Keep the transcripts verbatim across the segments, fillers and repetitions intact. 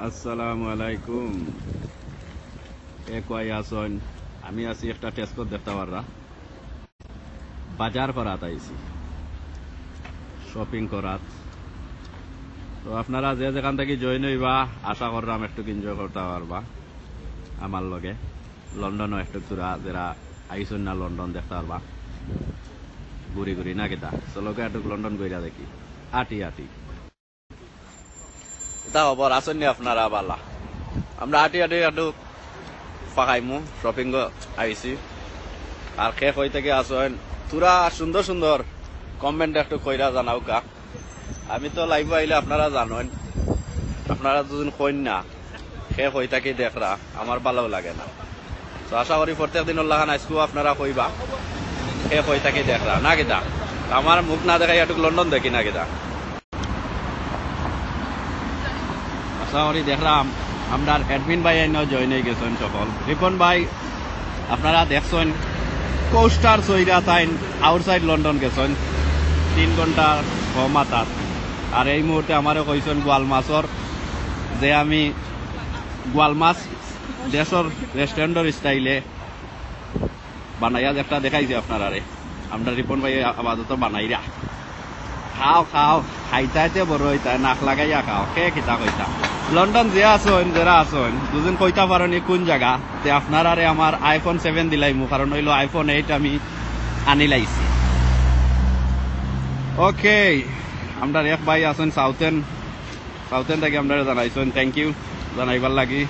আসসালামু আলাইকুম। এ কই আছইন? আমি আছি একটা Tesco-ত, দেখতা পাররা। বাজার করাত আইছি, shopping করাত। তো আপনারা যে যেখান থাকি join অইবা, আশা কররাম একটুক enjoy করতা পারবা আমার লগে। লন্ডনও একটুক থুড়া যেরা আইছইন না লন্ডন, দেখতা পারবা ঘুরি ঘুরি, না কিতা? চলো গিয়া একটুক লন্ডন ঘুরিয়া দেখি, আটি আটি। কিতা খবর, আছইন নি আপনারা বালা? আমরা আটি আটি একটুক ফাকাইমু, shopping-ও আইছি। আর কে কই থাকি আছইন, থুড়া সুন্দর সুন্দর comment একটুক কইরা জানাউক্কা। আমি তো live-ও আইলে আপনারা জানইন, আপনারা যুদি কইন না কে কই থাকি দেখরা, আমার ভালাও লাগে না। তো আশা করি প্রত্যেক দিনর লাখান আইজকুও আপনারা কইবা কে কই থাকি দেখরা, না কিতা? আমার মুখ না দেখাই একটুক লন্ডন দেখি, না কিতা? আশা করি দেখরাম আমরার admin ভাইয়াইনও join অই গেছইন সকল। রিপন ভাই, আপনারা দেখছইন, coaster চইরা তাইন outside লন্ডন গেছইন, তিন ঘন্টা কম আতাত। আর এই মুহূর্তে আমারে কইছইন গোয়াল মাছর, যে আমি গোয়াল মাছ দেশর restaurant-র style-এ বানাইয়া যেটা দেখাইছি আপনারারে, আমরা রিপন ভাই আপাতত বানাইরা। খাও, খাও, খাইতাইতে বড় অইতায়, নাক লাগাইয়া খাও, কে কিতা কইতা। লন্ডন যে আছইন, যেরা আছইন, দুজন কইতা পারইন নি কুন জাগা, তে আপনারারে আমার iPhone seven দিলাইমু, কারণ অইলো iPhone eight আমি আনিলাইছি। OK, আমরার এক ভাই আছইন সাউথেন, সাউথেন থাকি আমরারে জানাইছইন, thank you জানাইবার লাগি।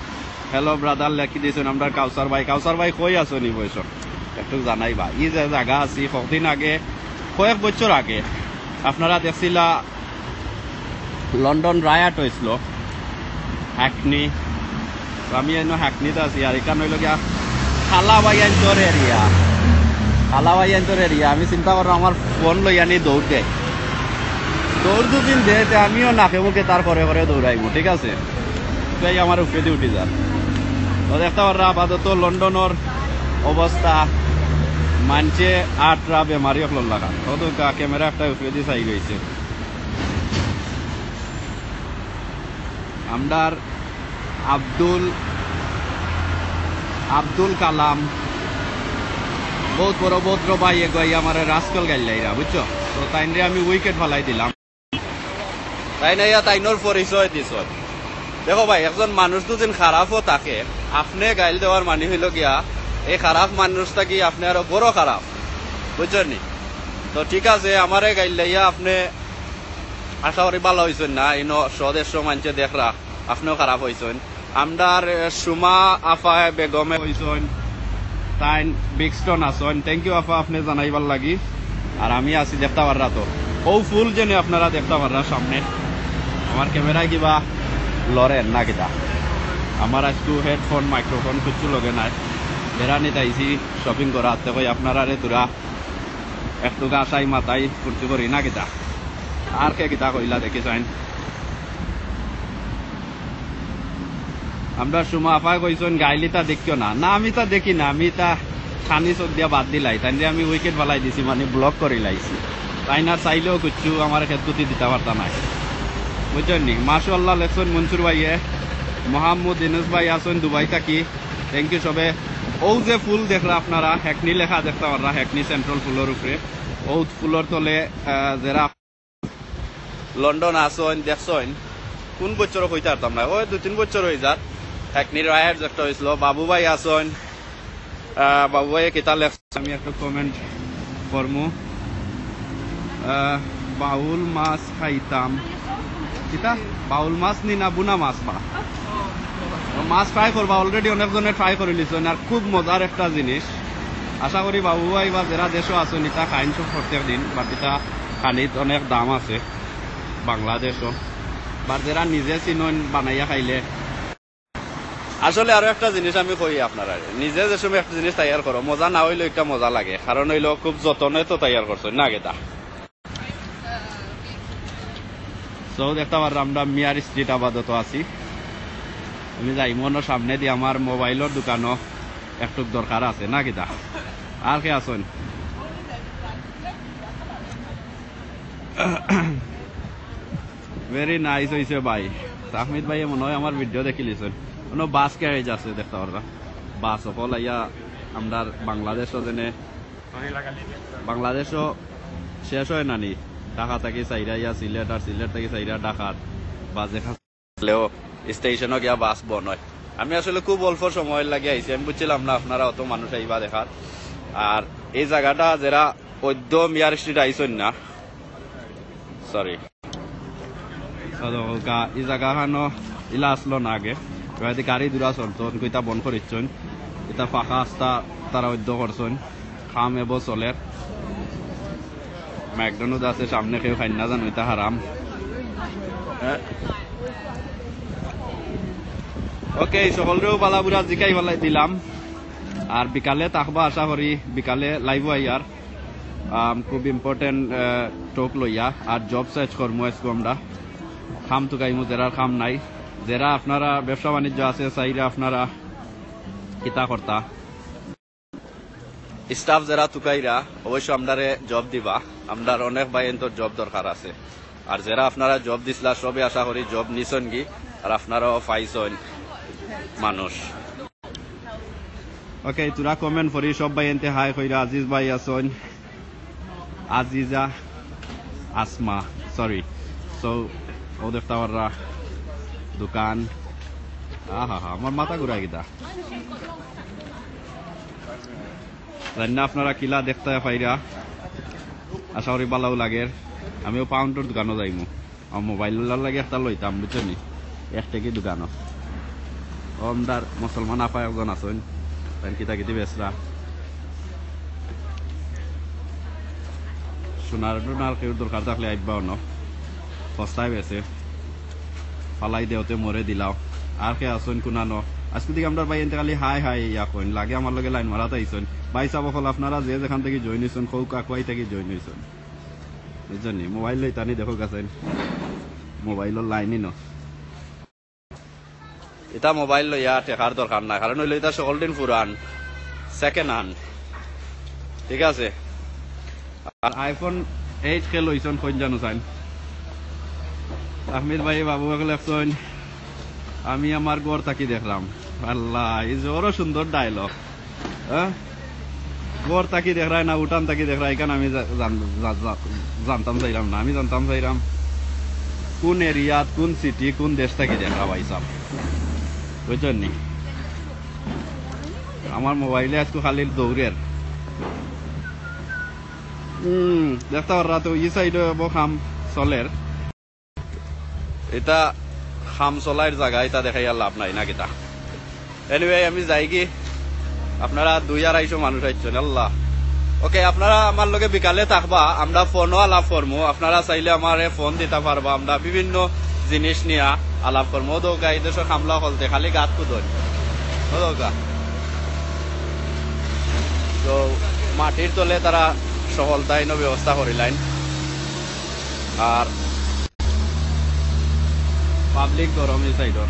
Hello brother লেখি দিছইন আমরার কাউসার ভাই। কাউসার ভাই কই আছইন নি বয়স? একটু জানাইবা। ই যে জাগা আছি, কতদিন আগে, কয়েক বছর আগে আপনারা দেখছিলা লন্ডন riot অইছিল, Hackney। তো আমি এনো Hackney-ত আছি, আর ইখান অইলো গিয়া কালা ভাইয়াইন্তর area, কালা ভাইয়াইন্তর area। আমি চিন্তা করলাম আমার phone লইয়া নি দৌড় দেয়, দৌড় দুদিন দেয়, তে আমিও নাকে মুখে তার করে করে দৌড়াইমু, ঠিক আছে? তাই আমার উপরেদি উঠি যার। তো দেখতা পাররা আপাতত লন্ডনর অবস্থা, মানষে আটরা বেমারি অকলর লাখান। কত কা-, camera একটা উপরেদি চাই রইছে। আমরার আব্দুল, আব্দুল কালাম, বউত বড় ভদ্র ভাই এগু আইয়া আমারে রাস্কল গাইল্লাইরা, বুঝছো? তো তাইনরে আমি wicket ফালাই দিলাম। তাইন আইয়া তাইনর পরিচয় দিছইন। দেখো ভাই, একজন মানুষ যুদি খারাপও থাকে, আপনে গাইল দেওয়ার মানি অইলো গিয়া, এই খারাপ মানুষ থাকি আপনে আরো বড় খারাপ, বুঝছইন নি? তো ঠিক আছে, আমারে গাইল্লাইয়া আপনে আশা করি ভালা অইছইন না, ইনো সদেশ মানষে দেখরা, আপনেও খারাপ অইছইন। আমরার, এ, সুমা আফা বেগমে কইছইন, তাইন ব্রিক্সটন আছইন। Thank you আফা, আপনে জানাইবার লাগি। আর আমি আছি দেখতা পাররা তো। অউ ফুল যেনে আপনারা দেখতা পাররা সামনে। আমার camera-য় কিবা লড়ের না কিতা? আমার আইজকু headphone, microphone কিচ্ছু লগে নাই। বেড়ানিত আইছি shopping করাত, তে কই আপনারারে থুড়া একটু গাছাই মাথাই ফুর্তি করি না কিতা? আর কে কিতা কইলা দেখি চাইন। আমরার সুমা আফায় কইছইন, "গাইল ইতা দেখিও না।" না, আমি তা দেখি না, আমি তা খানি চোখ দিয়া বাদ দিলাই। তাইনরে আমি wicket ফালাই দিছি, মানে block করি লাইছি। তাইন আর চাইলেও কিচ্ছু আমার খেত গুতি দিতা পারতা নায়। বুঝছইন নি? মাশাআল্লাহ লেখছইন মনসুর ভাইয়ে, মোহাম্মদ ইনুস ভাই আছইন দুবাই থাকি। Thank you সবে। অউ যে ফুল দেখরা আপনারা, Hackney লেখা দেখতা পাররা, Hackney Central ফুলর উপরে। অউ ফুলর তলে, আহ, যেরা লন্ডন আছইন, দেখছইন, কুন বছরও কইতা পারতাম না, অউ দুই তিন বছর অই যার। Hackney riot যেটা অইছিল, বাবু ভাই আছইন, আহ, বাবু ভাইয়ে কিতা লেখছইন, আমি একটু comment করমু। আহ, বাউল মাছ খাইতাম, কিতা? বাউল মাছ নি না বুনা মাছ বা? মাছ fry করবা, already অনেকজনে fry করি লিছইন, আর খুব মজার একটা জিনিস। আশা করি বাবু ভাই বা যেরা দেশো আছইন, ইতা খাইন সব প্রত্যেক দিন, but ইতা খানিত অনেক দাম আছে বাংলাদেশো। But যেরা নিজে চিনইন বানাইয়া খাইলে। আসলে আরো একটা জিনিস আমি কই আপনারারে, নিজে যে সময় একটা জিনিস তৈয়ার করো, মজা না অইলেও একটা মজা লাগে, কারণ অইলো খুব যতনে তো তৈয়ার করছইন না কিতা। So, দেখতা পাররা আমরা মিয়ার স্ট্রিট আপাতত আছি। আমি যাইমু অনো সামনেদি, আমার মোবাইলর দোকানো একটু দরকার আছে না কিতা। আর কে আছইন? Very nice অইছে ভাই। তাহমিদ ভাইয়ে মনে হয় আমার ভিডিও দেখিলিছইন। কোনো বাস গ্যারেজ আছে দেখতা পারবা। বাস অকল আইয়া আমরার বাংলাদেশো যেনে, বাংলাদেশো শেষ হয় না নি, ঢাকা থাকি চাইরা ইয়া সিলেট, আর সিলেট থাকি চাইরা ঢাকাত, বা যেখান হলেও স্টেশনো গিয়া বাস বন্ধ হয়। আমি আসলে খুব অল্প সময়ের লাগি আইছি, আমি বুঝছিলাম না আপনারা অত মানুষ আইবা দেখার। আর এই জাগাটা যেরা অদ্য মিয়ার স্ট্রিট আইছইন না, সরি, এই জাগাখানো ইলা আসলো না আগে, এবার গাড়ি দূরা চলতো, অনকু ইতা বন্ধ করিচ্ছইন, ইতা ফাঁকা রাস্তা তারা অদ্য করছইন। কাম এবো চলের। ম্যাকডোনাল্ড আছে সামনে, কেউ খাইন না জানো, ইতা হারাম। ওকে, সকলরেও বালা বুরা জিকাই ফালাই দিলাম। আর বিকালে থাকবা আশা করি, বিকালে লাইভো আইয়ার। আম, খুব ইম্পর্টেন্ট টক লইয়া আর জব সার্চ করমু আইজকু আমরা। কাম তুকাইমু, যেরার কাম নাই, যেরা আপনারা ব্যবসা বাণিজ্য আছে চাইরা আপনারা কিতা করতা, স্টাফ যেরা তুকাইরা, অবশ্য আমরারে জব দিবা। আমরার অনেক ভাইয়াইন্তর জব দরকার আছে। আর যেরা আপনারা জব দিছলা, সবে আশা করি জব নিছইনগি, আর আপনারাও পাইছইন মানুষ। ওকে, তোরা কমেন্ট করি, সব ভাইয়াইন্তে হাই কইরা, আজিজ ভাই আছইন, আজিজা, আসমা, সরি। সো, ও দেখতা পাররা দোকান। আহা হা, আমার মাথা ঘুরাই গেতা। জানি না আপনারা কিলা দেখতা পাইরা, আশা করি বালাউ লাগের। আমিও পাউন্ডর দোকানো যাইমু, আমার মোবাইল লাগে একটা লইতাম, বুঝছো নি? এক টেকি দোকানো। ও, আমরার মুসলমান আপা একজন আছইন, তাইন কিতা কিতি বেচরা। সোনার টোনার কেউ দরকার থাকলে আইবা অনো। সস্তায় বেচে। ফালাই দেওতে মরে দিলাও। আর কে আছইন কুনানো? আইজকু দেখি আমরার ভাইয়াইন্তে খালি হাই হাই ইয়া কইন। লাগে আমার লগে লাইন মারাত আইছইন। ভাইসাব অকল আপনারা যে যেখান থাকি জয়েন অইছইন, কউক্কা কুয়াই থাকি জয়েন অইছইন। বুঝছইন নি? মোবাইল লইতানি দেখউক্কা চাইন। মোবাইলর লাইনই ন। ইতা মোবাইল লইয়া টেকার দরকার নাই, কারণ অইলো ইতা সকল দিন পুরান, সেকেন্ড হ্যান্ড, ঠিক আছে? আর আইফোন এইট কে লইছইন কইন জানো চাইন? আহমেদ ভাই বাবু এক লেখছইন, "আমি আমার ঘর থাকি দেখরাম।" আল্লাহ, এই যে বড় সুন্দর ডায়লগ। হ্যাঁ? ঘর থাকি দেখরায় না, উঠান থাকি দেখরায়, ইখান আমি জা-, জান-, জা-, জা-, জানতাম চাইরাম না। আমি জানতাম চাইরাম কোন এরিয়াত, কোন সিটি, কোন দেশ থাকি দেখরা ভাইসাব। বুঝছইন নি? আমার মোবাইলে আইজকু খালি দৌড়ের। হুম, দেখতা পাররা তো ই সাইডো এবো কাম চলের। ইতা কাম চলাইর জাগা, ইতা দেখাইয়া লাভ নাই না কিতা? Anyway, আমি যাইগি, আপনারা দুই আড়াইশো মানুষ আইছইন, আল্লাহ। ওকে, আপনারা আমার লগে বিকালে থাকবা, আমরা ফোনো আলাপ করমু। আপনারা চাইলে আমারে ফোন দিতা পারবা, আমরা বিভিন্ন জিনিস নিয়া আলাপ করমু। ও দৌকা, এই দেশর কামলা হলতে খালি গাত কুদন। ও দৌকা। তো মাটির তলে তারা সহলতাইন ব্যবস্থা করিলাইন। আর পাবলিক গরম এই সাইডর।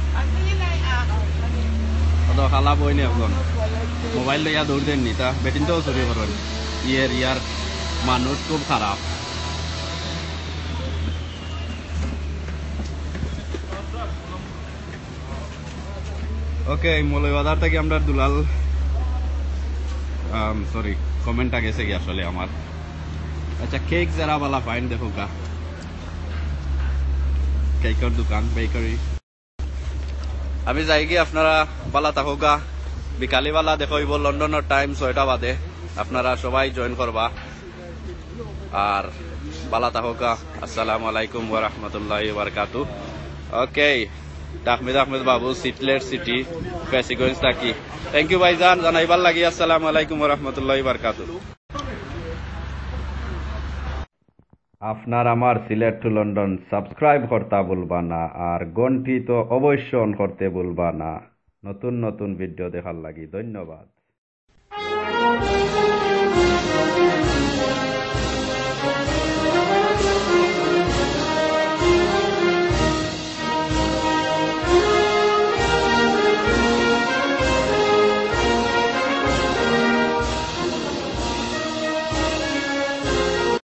অত খালা বই নি এখন। মোবাইল লইয়া দৌড় দেন নি, তা বেটিন তো চুরি করেন। ইয়ার ইয়ার মানুষ খুব খারাপ। ওকে, মৌলভীবাজার থাকি আমরা দুলাল, আম, সরি, কমেন্টটা গেছে কি আসলে আমার। আচ্ছা, কেক যারা বালা পাইন দেখউক্কা, কেকর দোকান, বেকারি। আমি যাইগি, আপনারা বালা থাকউক্কা। বিকালি বালা দেখা অইবো, লন্ডনর টাইম ছয়টা বাদে। আপনারা সবাই জয়েন করবা। আর বালা থাকউক্কা। আসসালামু আলাইকুম ওয়া রাহমাতুল্লাহি ওয়া বারাকাতু। ওকে, আহমেদ আহমেদ বাবু, সিলেট সিটি, ফেঞ্চুগঞ্জ থাকি। Thank you ভাইজান, জানাইবার লাগি। আসসালামু আলাইকুম ওয়া রাহমাতুল্লাহি ওয়া বারাকাতু। আপনার আমার সিলেট টু লন্ডন সাবস্ক্রাইব করতা ভুলবা না, আর ঘন্টি তো অবশ্য অন করতে ভুলবা না, নতুন নতুন ভিডিও দেখার লাগি। ধন্যবাদ।